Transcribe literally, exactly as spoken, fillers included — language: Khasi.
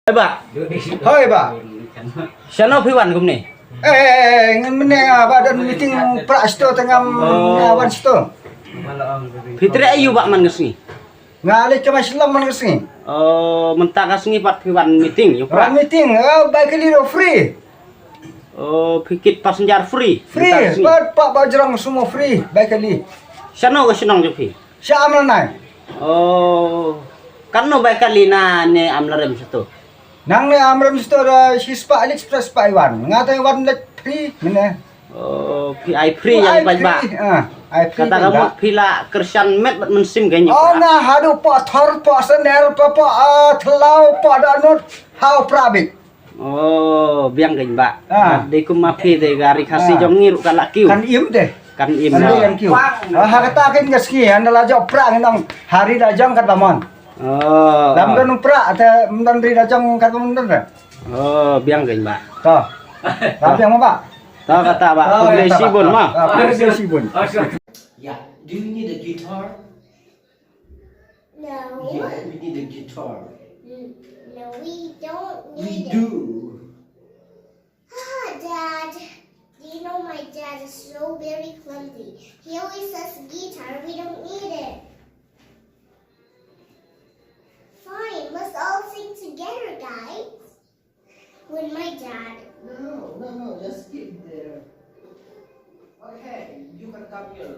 Hoi ba. Hoi ba. Shano phi wan kumne? Eh, ngan mynne nga ba don meeting pra sto tengam nga wan sto. Phi treh aïu ba man ka sngi? Nga leit ka Mashillong man ka sngi. Oh, mynta ka sngi pat phi wan meeting ïa u pra? Wan meeting, eh, bai kali ruh free. Oh, phi kit passenger free. Free, pat pa ba jrong sumo free, bai kali. Shano ka shnong jong phi? Sha Amlanai. Oh, katno bai kali na ne Amlarem shato? Nang ne Amlarem shato da shispah leit, spah wan. Nga te wan leit free mynne. Oh, phi ai free ïa ki paidbah. Ah, ai free. Kata ka mut phi la kyrshan met bad mynsiem kein. Oh, nga haduh poh thor, poh sener, poh, poh, ah, thlaw, poh dohnud, ha u pra beit. Oh, biang kein bah. Ah. Dei kum ma phi te ka ri Khasi jong ngi ruh ka la kiew. Kan im te. Kan im. Kan im, kan kiew. Ah, ha kata kein ka sngi, ynda la jop pra ngi nang ha ri la jong katba mon. Oh. Lam don pra te, don ri la jong katba mon don te. Oh, biang kein bah. To. Ba biang ma bah. To kata bah. Khublei shibun ma. Ah, khublei shibun. Yeah. Do you need a guitar? No. Yeah, we need a guitar. N- No, we don't need it. We do. Ah, Dad, do you know my dad is so very clumsy? He always says guitar, we don't need it. Fine, let's all sing together, guys. With my dad. No, no, no, just keep there. Okay, you can come here.